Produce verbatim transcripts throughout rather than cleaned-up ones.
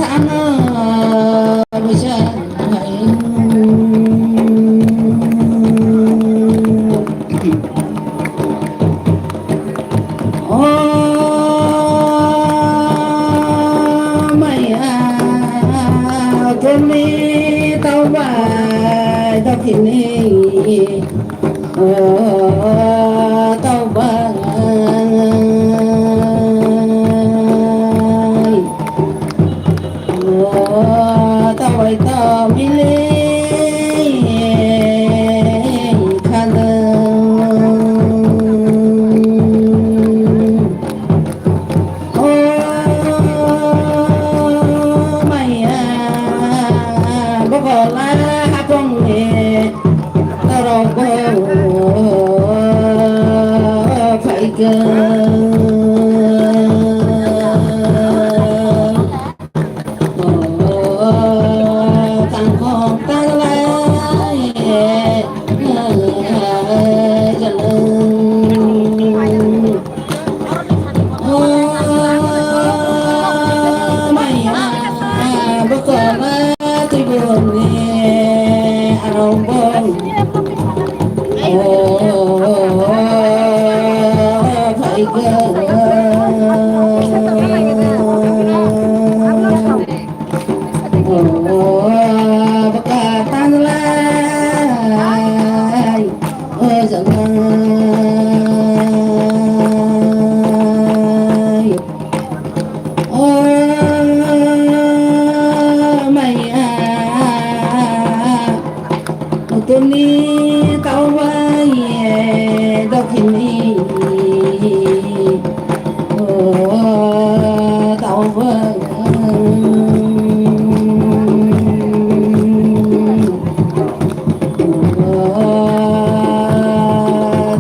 ano bisa. O maya, tumi taubai dokhini, o taubai. O tawai to bili khadang. O maya bokola hakongni torok bo phaikha. Tuni taubai dokhini, o taubai. O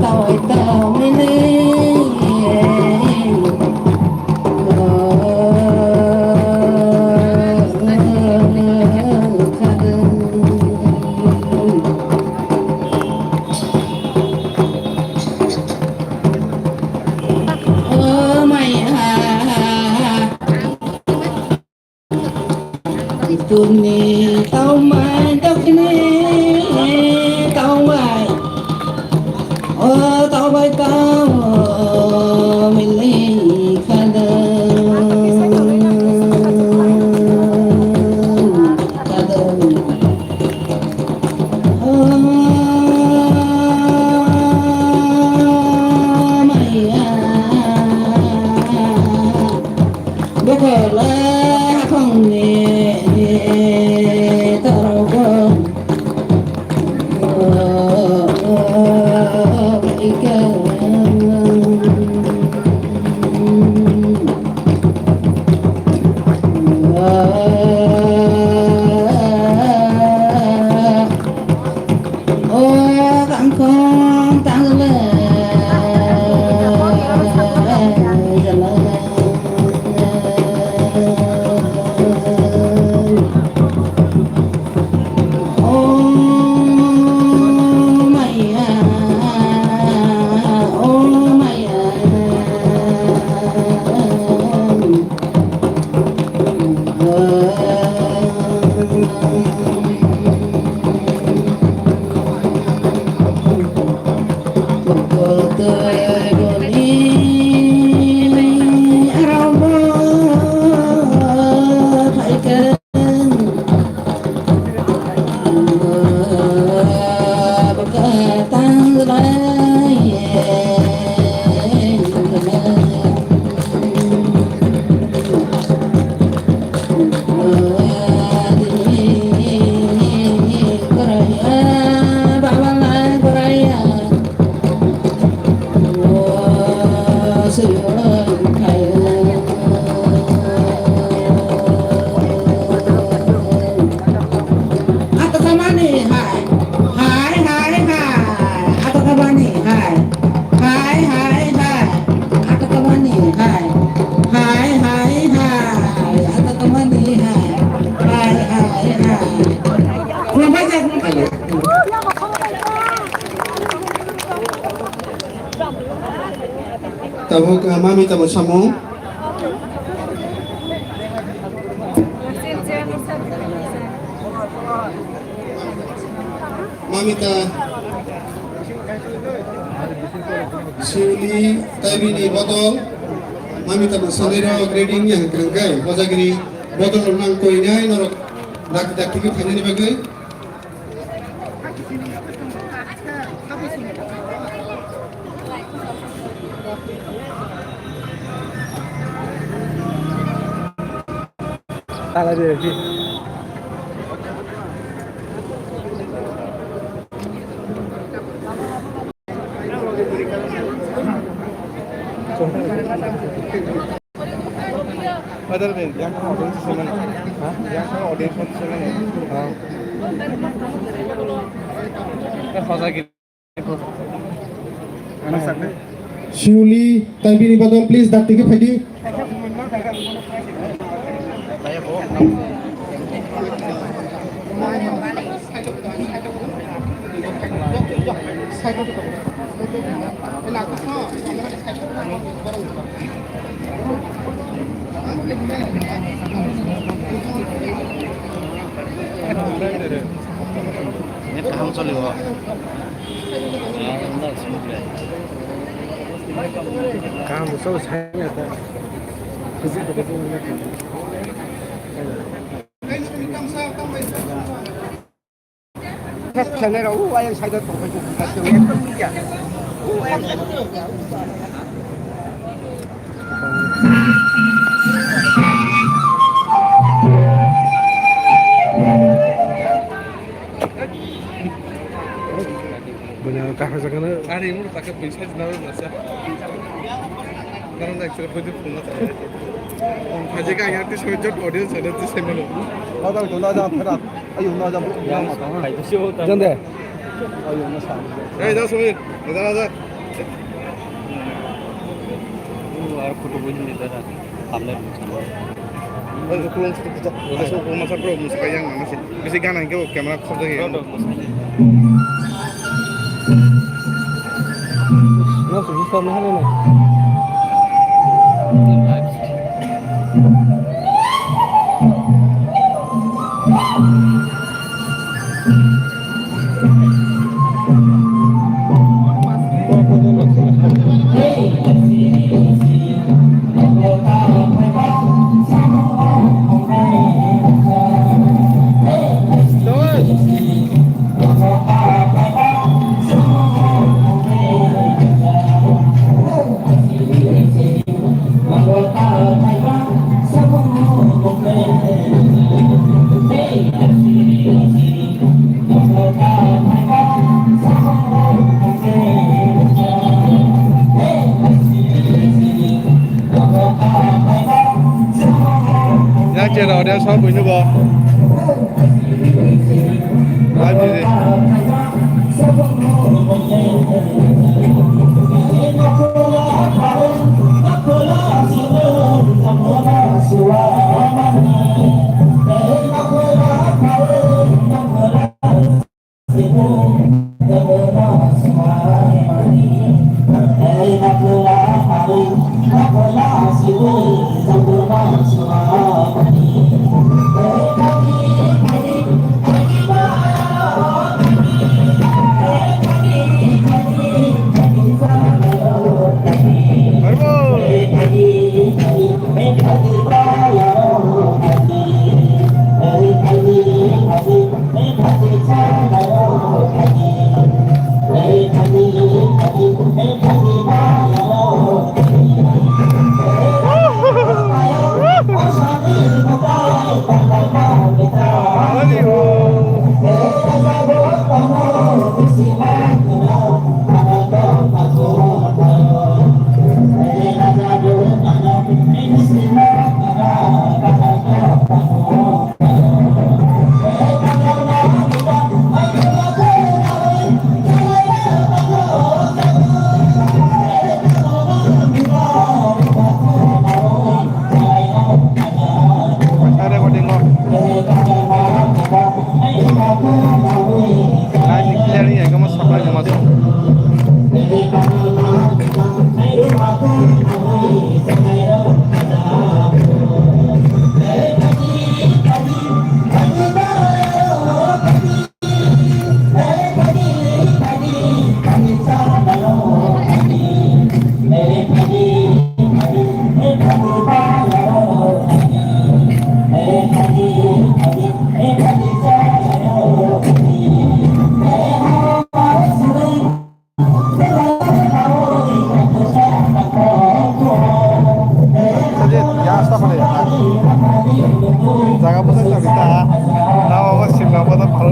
taubai taubai. Tuni taubai dokhini taubai. O taubai tau mili khadang khadang. O maya bokola hakongni torok bo. Atokamani hai, hai, hai, hai. Atokamani hai, hai, hai, hai. Atokamani hai, hai, hai, hai. Atokamani hai, hai, hai, hai. Khulumbai jak, khulumbai jak. Tabuk, ah, mami tamo samung. Mamita Suli Taibini bodol, Mamita Musaliro grading yang kangkai, Hojagiri bodol nang koinai norok dak dak tiki phainani bagwi. Padahal yang audience semen, yang audience semen, hosa gitu. Siuli, Taibini bodol, please, dak tiki phaidi. Net kaham choli o. Kaham choli sai ya ta. Khe khlainai rok, o ayang side o tongpai tong kha, ekdom ya. O ayang side o tong ya. Bwna kaham sakano. Ari mo ta khe pisa jina masa. Karon da actually photo phone na ta. Haje ka yang ti soi jot audience ada ti soi mano. Ada to na ja phara. Ayo na ja. Jande. Ayo na sa. Ei da soi. Da da. Ar photo bo ni da. Thumbnail. Oi, ukulung sutu kita. Oi, so ukulung masa bro, musa kaya yang mana sih? Bisi gana ke camera khop lagi. Yang chera audience sab buino bo. Live didi. Jaga bwswk tongwi ta. Lama bo simla bo tong pharo.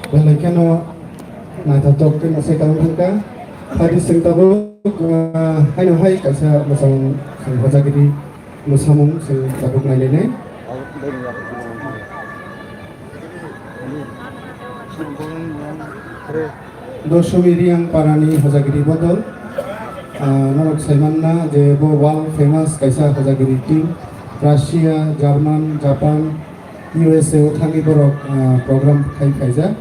Belai kheno naithotok khe mwsai tong thangkha. Phai di chwng tabuk, ah, haino hai kaisa mwchang chwng hojagiri mwsamung chwng tabuk nailainai. Dosomiri ang parani hojagiri bodol, ah, norok saimanna je bo world famous kaisa hojagiri team, Russia, German, Japan, U S A o thangwi borok, ah, program khai phaijak.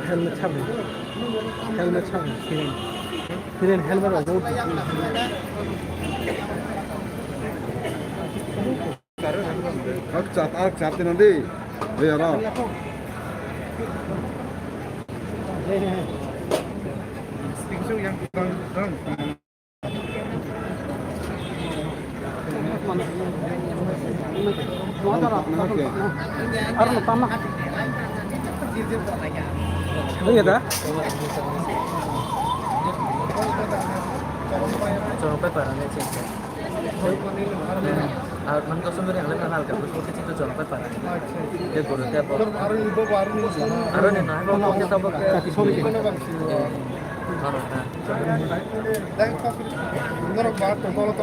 Helmet sabi. Helmet sabi. Siren. Siren helmet rok. Ak chat, ak chat nanti. Ayo ro. Iya dah. Coba parah nih, cek. Ar man kosong dari yang lain hal kan, terus mungkin itu contoh parah. Dia guru dia apa? Aro ni nah, kalau kita apa? Kati soli. Aro nah.